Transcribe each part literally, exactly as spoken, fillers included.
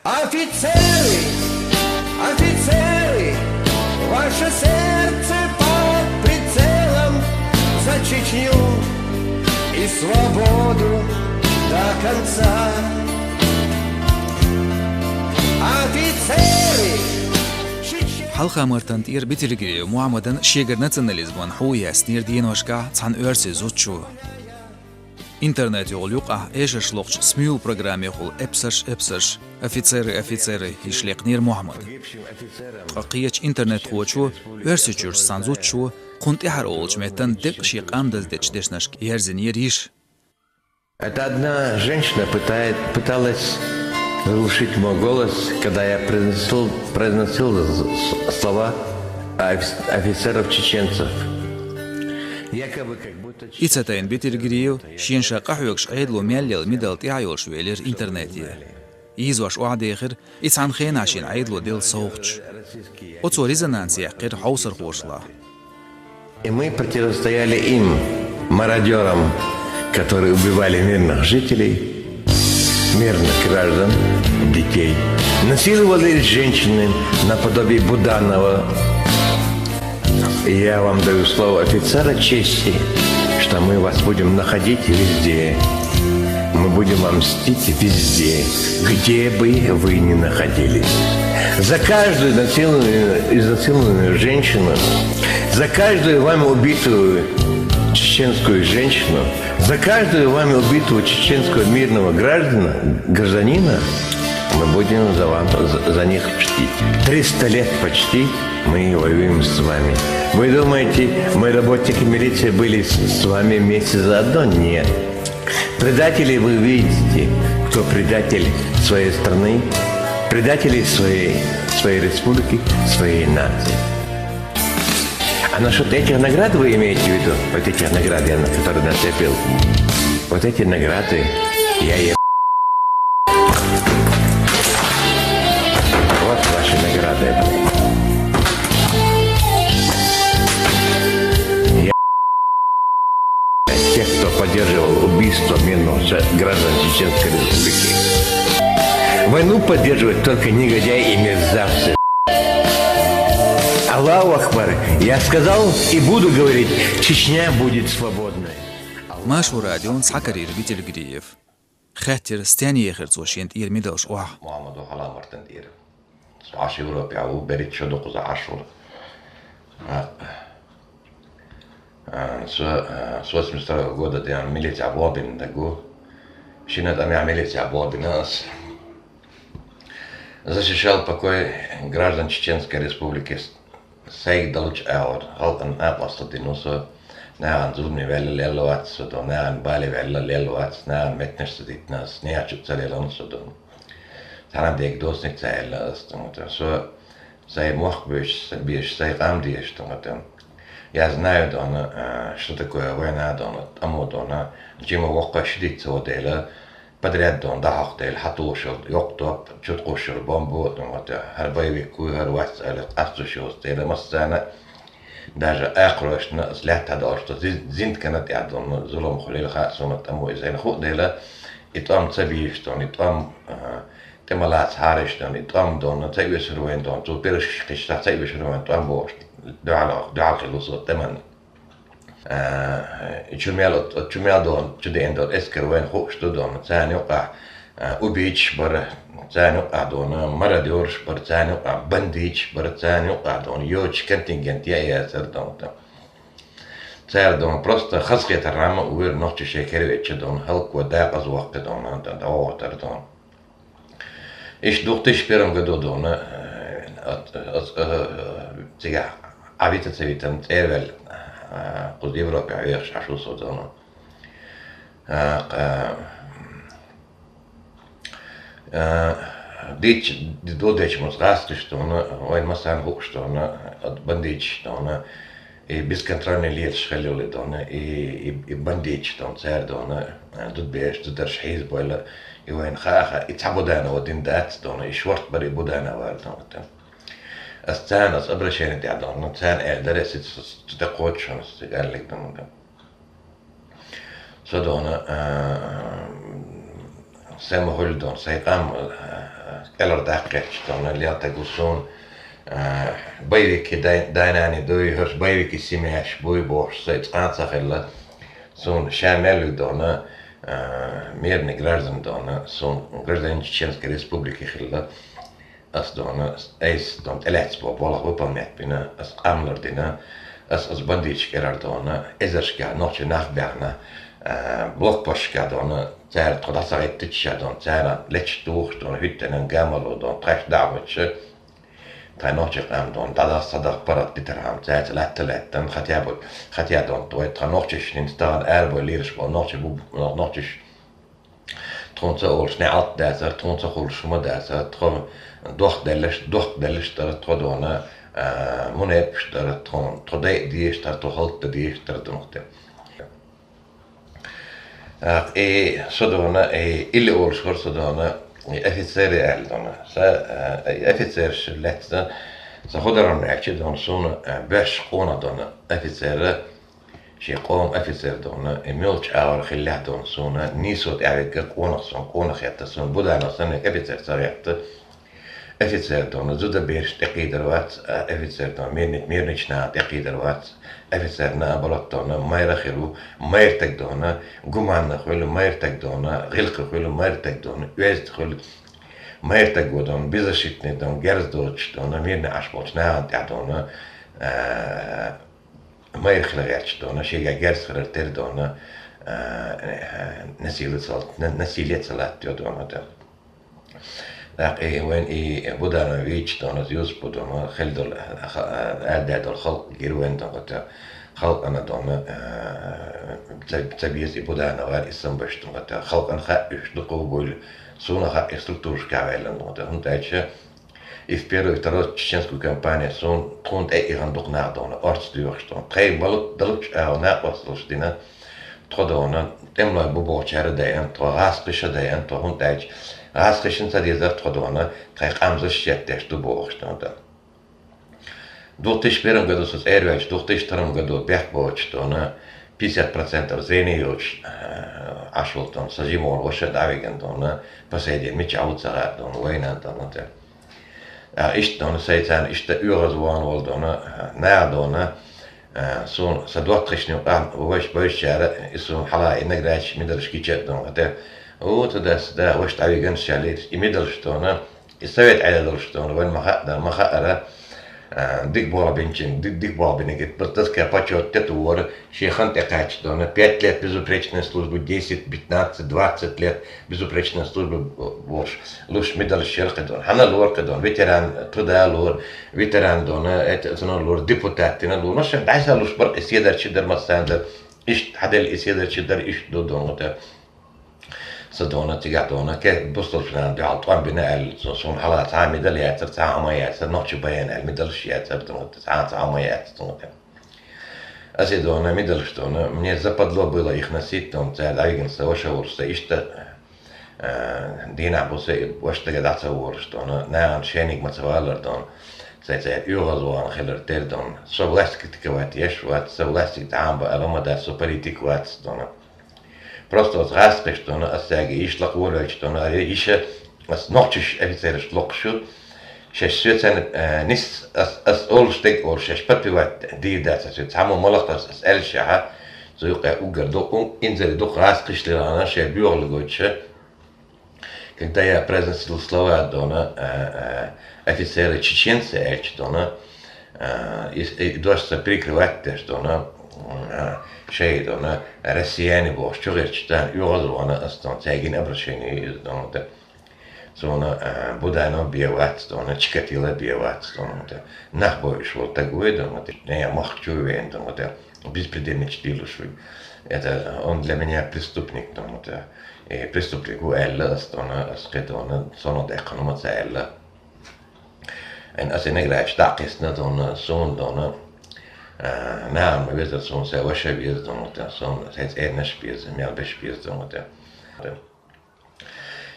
Офицеры, офицеры, ваше сердце под прицелом, за Чечню и свободу до конца. Офицеры, Чечен- Хьалха-Мартан тӀера Бетелгириев Мухьаммадан шегара национализман хьу яьстинера деношкахь цхьана оьрсийн зудчо. Интернет йолу юкъахь эшарш локхучу СМИ-ла программехула эпсарш, эпсарш, офицеры, офицеры, йиш лекхнера Мухьаммада. Ткъа кхечу интернетхочо, Оьрсийчуьрчу цхьана зудчо, кхунна тӀаьхьара олучу меттана деккъа шен къам даздечу дешнашка ерзийнера йиш. Это одна женщина пытает, пыталась заглушить мой голос, когда я произносил, произносил с- слова офицеров-чеченцев. Якобы как будто И ца тайна Бетелгириев шена ша къахьоьгуш Ӏедало мел елла мидал тӀаьхьа йолуш велира интернете. Ийзош охьадехира, и цхьана хенахь шена Ӏедало делла совгӀаташ. Оцо резонанс яьккхира хьовсархошлахь. И мы противостояли им, мародёрам, которые убивали мирных жителей, мирных граждан, детей, насиловали женщины наподобие Буданова. И я вам даю слово офицера чести, что мы вас будем находить везде. Мы будем вам мстить везде, где бы вы ни находились. За каждую изнасилованную, изнасилованную женщину, за каждую вами убитую чеченскую женщину, за каждую вами убитого чеченского мирного гражданина, гражданина мы будем за, вам, за, за них мстить. Триста лет почти мы воюем с вами. Вы думаете, мы, работники милиции, были с, с вами вместе заодно? Нет. Предателей вы видите, кто предатель своей страны, предателей своей, своей республики, своей нации. А насчет этих наград вы имеете в виду? Вот этих наград, я на которые нацепил. Вот эти награды я е- Вот ваши награды. Я тех, кто поддерживал убийство мирных граждан Чеченской Республики. Войну поддерживают только негодяи и мерзавцы. Аллаху Акбар! Я сказал и буду говорить, Чечня будет свободной. Маршо радион схьакарийра Бетелгириев. Хаьттира, стенна ехира цо шена тӀера мидалш охьа. Мухьаммад ву хьалха-мартан тӀера. Со Ӏаш Европехь ву, берхӀитта шо ду кхуза Ӏаш ву. А, а, со, а, с восемьдесят второго года ден милицехь болх бина дагу. Шина тӀамехь милицехь болх бина ас. Защищал покой граждан Чеченской Республики. Сайга далучу агӀор халкъана накъост дина ву со, нахана зуламе ваьлла лелла вац со дон, нахана бале ваьлла лелла вац, нахана меттанаш ца диттина ас, нехан чу а ца лелла со дон. Цхьана дега доцаниг ца аьлла ас, тӀе-м, со сайн мохк беш, сайн беш, сайн къам деш, тӀе-м. Я знаю, дона, а, что такое война, дона, тӀамо, дона, жима воккха ши диц ца во дела, подряд дона дӀахьокху дела, хьатухуш йолу йоккха топ, чу тхуш йолу бомбо, дона, хӀара боевик вуй, хӀара вац аьлла, къастуш йоцу дела, массарна, даже акхарошна, ас лаьтта долуш, со зи-, зинткана тӀехь дона, зулам хуьлийла хаьа суна, тӀамо иза айна хуу дела, и тӀом ца бийш дона, и тӀом, а, тӀе ма лаца хьариш дона, и тӀом дона, ца оьшур вайн дона, цо пирсаш кхиштахь ца оьшур вайн тӀом бохуш, дуьхьал, дуьхьал хилла со тӀеман. А, и чу мел, оцу чу мел долу, чу деана долу эскар вайна хууш ду дона, царна юкъахь, а, убийцаш бара, царна юкъахь дона, мародёраш бара, царна юкъахь бандиташ бара, царна юкъахь дона, йоцуш контингент яа яцара дона. Цара дона просто хазахетархьама вуьйра нохчий шайн кервечча дона, хӀаллакво дакъаза ваккхи дона, дӀавахийтара дона. Иштта две тысячи первом году дона, э, от, от, э, цигахь Ӏавита ца витан цӀервелла, э, кхуза Европе вехаш Ӏаш ву со дона. Э, э, э, дич-, ди-, додечу муц гӀаскхаш дона, вайн массарна хууш дона, от бандиташ дона, и бесконтрольный леташ хилла йолу дона, и, и, и бандиташ дона, цара дона, э, зудбераш, зударш хьийзабойла, и вайна хаа-хаа, и цхьа Буданова дина дац дона, и шорт бара и Буданова вара дона. Ас царна, ас обращение тӀехь дона, царна аьлла дара, ас цу тӀе кхочушхьана, ас цига аьллиг дона. Со дона, а, сайн ма хуьллу дона, сайн къам, а, Элар даккхетча дона лелтаг ву суна, а, боевики дай-, дайнани дуй, хӀорш боевики семьяш буй бохуш, сай цкъа а ца хилла. Суна ша мел вуй дона, а, мирный граждан дона, суна гражданин Чеченской Республики хилла. Ас дона, айс дона тӀелаьцна бо болх выполнять бина, ас къамлар дина, ас, ас бандиташ кӀерар дона, эзаршка нохча нах баьхна, а, блокпосташка дона, цара тхо дӀа ца гӀеттача дона, цара леча тухуш дона, хӀуьттанан гамало дона, тхаш дӀа а вача, тхай нохча къам дона, дӀадахса, садах паргӀат дитархьама, цаьрца латта лаьттан, хотя бы, хотя дона, вай тха нохчаш нин стагана арабой лираш бо, нохча бу-, нохчаш тхуна ца олуш неӀалт дацара, тхуна ца хуьлуш хӀума дацара, тхо дохк деллаш, дохк деллаш дара, тхо дона, а, мунепаш дара, тхо, тхо дайа дезаш дара, тхо хӀаллакдан дезаш дара дона тӀе. А, и со дона, и илли олуш хӀара со дона, и офицеры аьлла дона. Са, а, и офицерш лаьцна, са хӀу даран аьлча дона, суна, а, боьрша къонах дона офицера, шен къоман офицер дона, и муьлхача агӀор хиллехь дона суна, нийсо тӀаьхьавигга къонах суна, къонах хетта суна, Буданов санна офицер ца хетта. Офицер дона, зуда бераш тӀекхийдар вац, а, офицер дона, мирни-, мирнича наха тӀекхийдар вац. Офицер на а балат дона, майра хир ву, майртаг дона, гуманна хуьлу, майртаг дона, гӀиллакхи хуьлу, майртаг дона, оьзда хуьлу, майртаг ву дона, беззащитный дона, герз доцуш дона, мирни Ӏаш болчу нахана тӀехь дона, а, майра хила гӀерташ дона, шега герз хилар тера дона, а, а, насилие ца лат-, на-, насилие ца латтайо дона тӀе. ТӀаккха и вайн и Буданов вийча дона, Юсуп Буданов, хила долу, а, ха-, а, аьлла долу халкъ гира вайн дона тӀе. Халкъана дона, а, ца, ца беза и Буданов вара, и самбаш дона тӀе. Халкъана хаьа уьш дукха ву буйла, суна хаьа и структурашка ваьлла дона тӀе. ХӀунда аьлча, и в первую, вторую чеченскую кампанию суна тхуна тӀе а ихана дукха нах дона, орца доьхуш дона. Тхайн балут далучу агӀо накъосталуш дина, тхо дона, тӀемалой бу бохучара дайна, тхо гӀазкхаша дайна, тхо хӀунда аьлча, гӀазкхашна ца дезара тхо дона, тхайн къамзаш шеттеш ду бохуш дона. Двух тысячи первом году со цӀера ваьлча, двух тысячи втором году бехк боцуш дона, пятьдесят процентов зрение йоцуш, а, Ӏаш волу дона, со жима волу ваша дӀавигна дона, по сей день мича ву ца хаьа дона, вайна дона тӀе. А, иштта дона, сай царна иштта оьгӀаз вахана волу дона, а, наха дона, а, суна, сан доттагӀашна юкъахь, вайш-, вайшачара, и суна хьала и наградаш, медалаш гича а дона тӀе. О, ту дас, да, ваша дӀавигна ша лераш, и медалаш дона, и совет Ӏедалш дона, вайн ма хаьа, ма хаьара, а, дика болх бинчун, ди-, дика болх бинарг, доска почёта тӀе тухура, шен хан тӀекхаьчча дона, пять лет безупречной службы, десять, пятнадцать, двадцать лет безупречной службы бохуш, луш медалш яра кхидона. Хьанна лора кхидона, ветеран труда лора, ветеран дона, это, цунна лора, депутат дина лора. Ну, шен дӀасалуш бара, и седарчи дара, массарна дара, иштта хьаделла и седарчи дара, иштта ду дона тӀе. Ца дона, цигахь дона, ке бусалба нана дуьхьал тӀом бина аьлла, цо суна хьала цхьа а медаль яцара, цхьа а хӀума яцара, нохчи баян аьлла медалш яцара, дона, цхьа а цхьа а хӀума яц, дона. Аса и дона, медалш дона, мне западло было их носить, дона, цара дӀавигна сан ваша волуш, сан иштта, а, дийнахь бу сан ваша дага дӀа ца волуш, дона, нахана шайниг ма ца валар, дона, сай цара оьгӀаз вахана хилар тера, дона. Со власть критиковать еш вац, со властиг тӀаьхьа бан ала ма дац, со политик вац, дона. Просто оцу гӀазкхаша дона, ас цаьрга йиш лакхаволавелча дона, ари йиша, ас нохчаш офицераш локхуш ю, шаьш соьцанна, э, нис, ас, ас олуш дерг олуш, шаьш подпевать дийр дац ас, цхьаммо ма лакхара ас, ас аьллашехьа, цу юкъе уггар ду, ун-, инзаре дукха гӀазкхаша лелхана, шайн боьхалла гойтуша, Когда я произносил слова дона, а, а, офицеры чеченцы аьлча дона, а, и, и дожца прикрывать деш дона, а, шей дона, россияне бохуш чугӀирча царна оьгӀаз вахана ас дона, цаьргина обращение иза дона, да. Суна, а, Буданов бен вац дона, Чикатило бен вац дона, да. Нах бойуш волу таг вай дона, да. Не, махка чу вен дона, да. Беспредельнича диллуш ву. Это он для меня преступник дона, да. Э, преступник ву аьлла ас дона, ас кхе дона, соно даьккхина ма ца аьлла. Эн ас и наградаш дӀа а кхестина дона, суна дона, а, нана ма везара, суна сайн ваша веза дона, суна сайн цӀернаш беза, мел беш беза дона.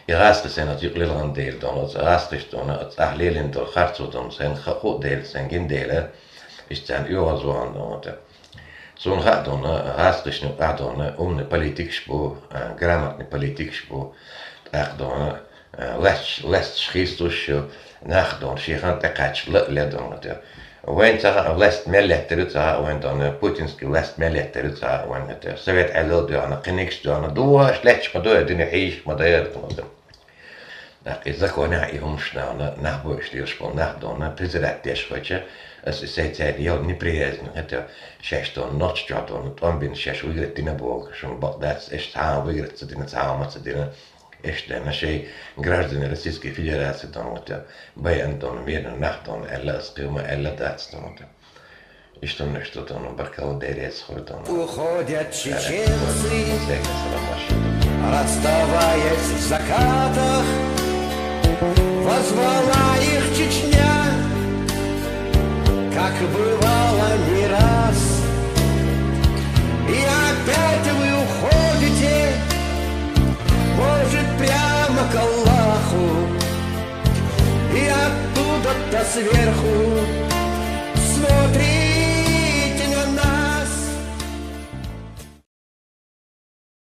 И гӀазкхи сайн оцу юкъа лелхана дела дона, оцу гӀазкхиш дона, оцу ахь лелина долу харцо дона, сайн ха-, хуу дела, сайн гина дела, иштта царна оьгӀаз вахана дона. Суна хаьа дона, гӀазкхишна юкъахь дона, умный политикаш бу, а, грамотный политикаш бу, тӀаккха дона, Лаьцча, лаьцча хийцалуш ю нах дона, шийхан тӀекхаччалца ле дона хӀаьта. Вайн цхьа власть мел лаьттар ю цхьа вайн дона, путинский власть мел лаьттар ю цхьа вайн хӀаьта. Совет Ӏедал доьгӀна, кхинигаш доьгӀна, дуаш лаьцча ма дой, дина хьийш ма дайар дона хӀаьта. ТӀаккха и законехь и хӀумаш нахана, нах бойуш лелаш бола нах дона, презирать деш хӀаьта, ас и сай царна йол неприязнь хӀаьта, шаьш дона нохча чохь дона, тӀом бина шаьш выиграть дина боху, шуна бакъ дац, аш цхьа а выиграть ца дина, цхьа а ма ца дина, аш дена шай граждане Российской Федерации дона хӀаьта, байан дона, мирный нах дона, аьлла ас кхин ма аьлла дац дона хӀаьта. Иштта нуьшта дона, баркалла, Дела реза хуьлда дона. Уходят чеченцы, расставаясь в закатах, позвала их Чечня, как бывало не раз. И опять вы уходите, может, прямо к Аллаху, и оттуда-то сверху